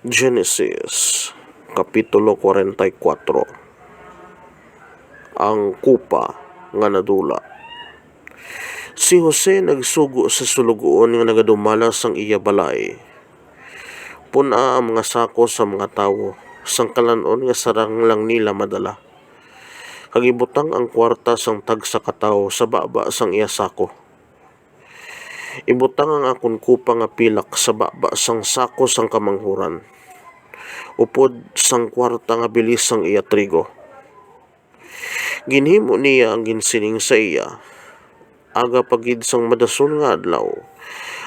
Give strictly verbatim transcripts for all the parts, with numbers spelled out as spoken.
Genesis, Kapitulo forty-four. Ang kupa nga nadula. Si Jose nagsugo sa sulugoon nga nagadumala sang iya balay. Pun-a ang mga sako sa mga tawo, sang kalan-on nga sarang lang nila madala, kag ibutang ang kuwarta sang tagsa ka tawo sa baba sang iya sako. Ibutang ang akon kupa nga pilak sa baba sang sako sang kamanghuran, upod sang kuwarta nga bili sang iya trigo. Ginhimo niya ang ginsiling sa iya. Aga pa gid sang madason nga adlaw,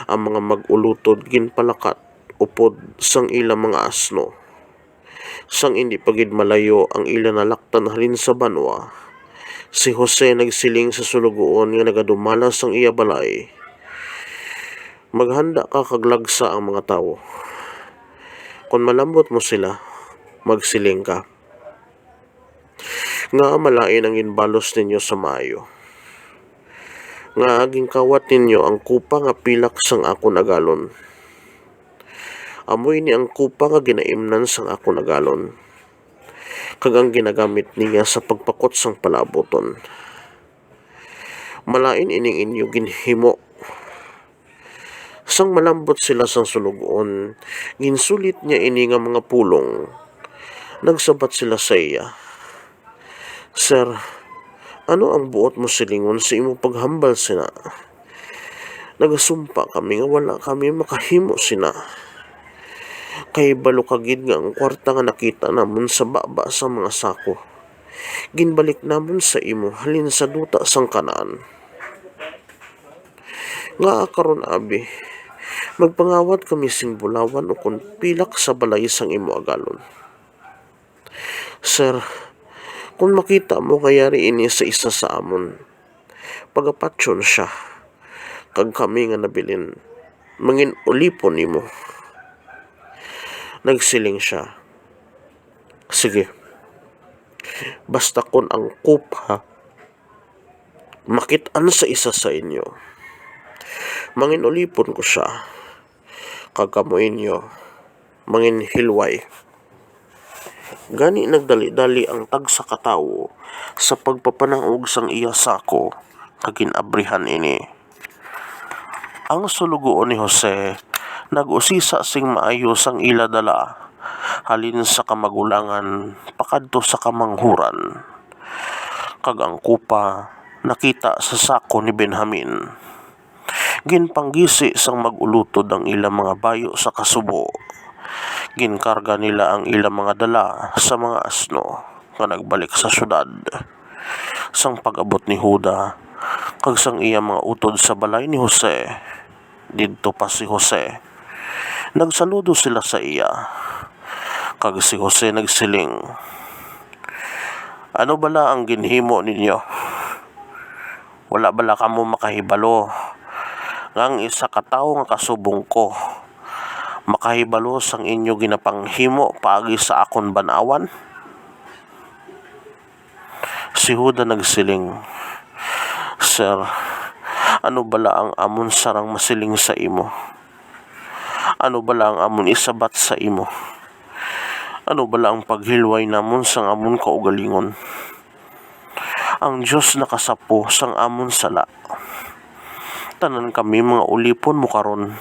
ang mga mag-ulutod ginpalakat upod sang ila mga asno. Sang indi pa gid malayo ang ila nalaktan halin sa banwa, si Jose nagsiling sa sulugoon nga nagadumala sang iya balay, "Maghanda ka kag lagsa ang mga tawo. Kon malambot mo sila, magsiling ka nga malain ang ginbalos ninyo sa maayo, nga ginkawat ninyo ang kupa nga pilak sang akon agalon. Amo ini ang kupa nga ginaimnan sang akon agalon, kag ang ginagamit niya sa pagpakot sang palaabuton. Malain ining inyo ginhimo." Sang malambot sila sang sulugoon, ginsulit niya ini nga mga pulong. Nagsabat sila sa iya, "Sir, ano ang buot mo silingon sa imo paghambal sina? Nagasumpa kami nga wala kami makahimo sina. Kay balo ka gid nga ang kwarta nga nakita namon sa baba sa mga sako, ginbalik namon sa imo halin sa duta sang Canaan. Ngaa karon, abi, magpangawat kami sing bulawan ukon pilak sa balay sang imo agalon? Sir, kon makita mo nga yari ini sa isa sa amon, pagapatyon sia, kag kami nga nabilin, mangin-ulipon nimo." Nagsiling sia, "Sige, basta kon ang kupa makit-an sa isa sa inyo, mangin-ulipon ko sia, kag kamo inyo manginhilway." Gani nagdali-dali ang tagsa ka tawo sa pagpapanaog sang iya sako, kag gin-abrihan ini. Ang sulugoon ni Jose nag-usisa sing maayo sang ila dala, halin sa kamagulangan pakadto sa kamanghuran, kag ang kupa nakita sa sako ni Benjamin. Ginpanggisi sang mag-ulutod ang ila mga bayo sa kasubo. Ginkarga nila ang ila mga dala sa mga asno nga nagbalik sa siyudad. Sang pag-abot ni Juda kag sang iya mga utod sa balay ni Jose, didto pa si Jose. Nagsaludo sila sa iya, kag si Jose nagsiling, "Ano bala ang ginhimo ninyo? Wala bala kamo makahibalo nga ang isa ka tawo nga kasubong ko makahibalo sang inyo ginapanghimo paagi sa akon ban-awan?" Si Juda nagsiling, "Sir, ano bala ang amon sarang masiling sa imo? Ano bala ang amon isabat sa imo? Ano bala ang paghilway namon sang amon kaugalingon? Ang Dios nakasapo sang amon sala. Tanan kami mga ulipon mo karon,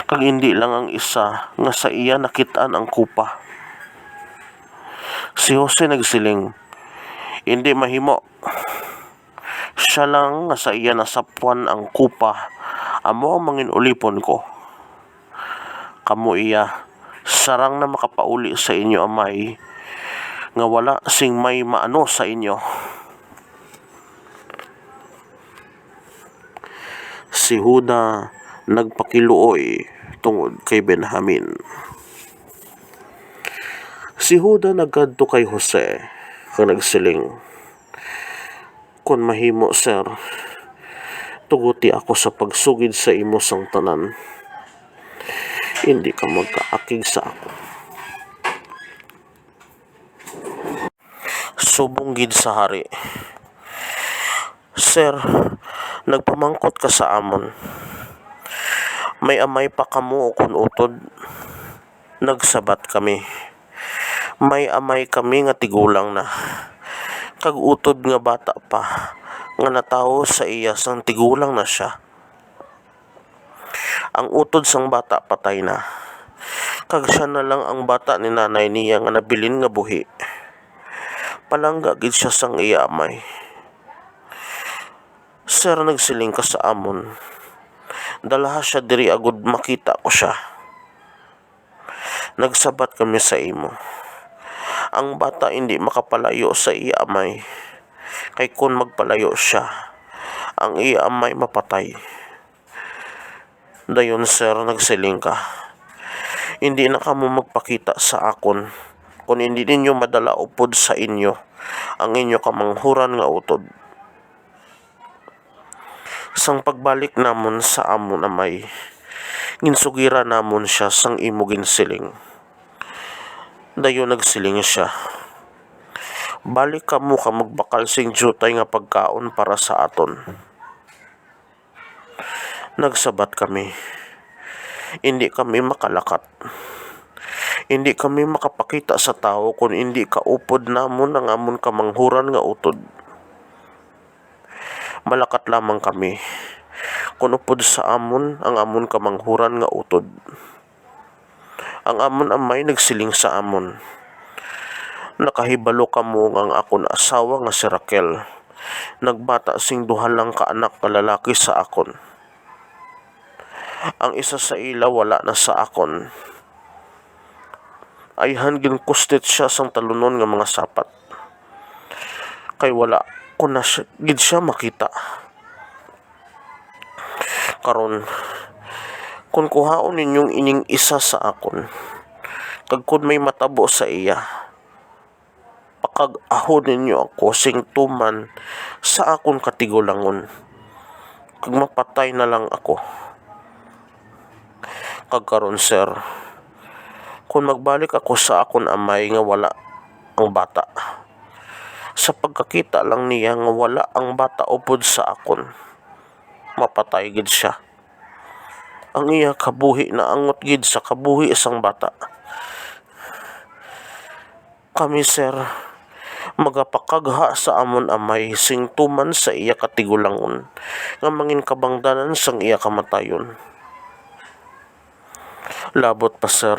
kag indi lang ang isa nga sa iya nakit-an ang kupa." Si Jose nagsiling, "Indi mahimo. Sia lang nga sa iya nasapwan ang kupa, amo ang mangin-ulipon ko. Kamo iya, sarang na makapauli sa inyo amay, nga wala sing may maano sa inyo." Si Juda nagpakiluoy tungod kay Benjamin. Si Juda nagkadto kay Jose kag nagsiling, "Kon mahimo, sir, tuguti ako sa pagsugid sa imo sang tanan. Indi ka magkaakig sa akon." Subong gid sa hari, "Sir, nagpamangkot ka sa amon. May amay pa kamo ukon utod? Nagsabat kami, "May amay kami nga tigulang na, kag utod nga bata pa, nga natawo sa iya sang tigulang na sia. Ang utod sang bata patay na, kag sia na lang ang bata ni nanay niya nga nabilin nga buhi. Palangga gid sia sang iya amay." "Sir, nagsiling ka sa amon, dalha sia diri agud makita ko sia." Nagsabat kami sa imo, ang bata indi makapalayo sa iya amay, kay kon magpalayo sia, ang iya amay mapatay. Dayon, sir, nagsiling ka, "Indi na kamo magpakita sa akon, kon indi ninyo madala upod sa inyo ang inyo kamanghuran nga utod." Sang pagbalik namon sa amon amay, ginsugiran namon sia sang imo ginsiling. Dayon nagsiling sia, "Balik kamo kag magbakal sing diutay nga pagkaon para sa aton." Nagsabat kami, "Indi kami makalakat. Indi kami makapakita sa tawo kon indi kaupod namon ang amon kamanghuran nga utod. Malakat lamang kami kon upod sa amon ang amon kamanghuran nga utod." Ang amon amay nagsiling sa amon, "Nakahibalo kamo nga ang akon asawa nga si Raquel nagbata sing duha lang ka anak nga lalaki sa akon. Ang isa sa ila wala na sa akon. Ayhan ginkustit sia sang talunon nga mga sapat, kay wala ko na siya, gid siya makita. Karon, kon kuhaon ninyong ining isa sa akon, kag kon may matabo sa iya, pakag-ahon ninyo ako sing tuman sa akon katigulangon, kag mapatay na lang ako." Kag karon, sir, kon magbalik ako sa akon amay nga wala ang bata, sa pagkakita lang niya nga wala ang bata upod sa akon, mapatay gid sia. Ang iya kabuhi naangot gid sa kabuhi sang bata. Kami, sir, magapakagha sa amon amay sing tuman sa iya katigulangon nga manginkabangdanan sang iya kamatayon. Labot pa, sir,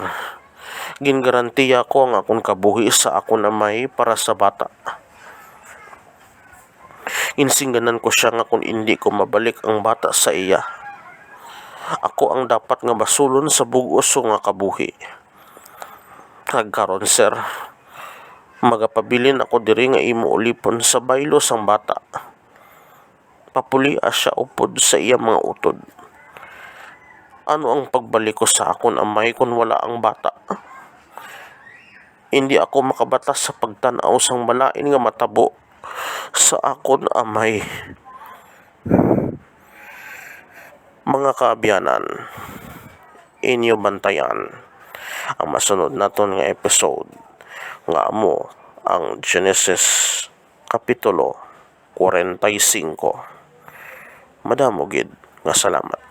gingarantiya ko ang akon kabuhi sa akon amay para sa bata. Insingganan ko sia nga kon indi ko mabalik ang bata sa iya, ako ang dapat nga basulon sa bug-os ko nga kabuhi. Kag karon, sir, magapabilin ako diri nga imo ulipon sa baylo sang bata. Papulia sia upod sa iya mga utod. Ano ang pagbalik ko sa akon amay kon wala ang bata? Indi ako makabatas sa pagtan-aw sang malain nga matabo sa akon amay. Mga kaabyanan, inyo bantayan ang masunod naton nga episode, nga amo ang Genesis Kapitulo forty-five. Madamo gid nga salamat.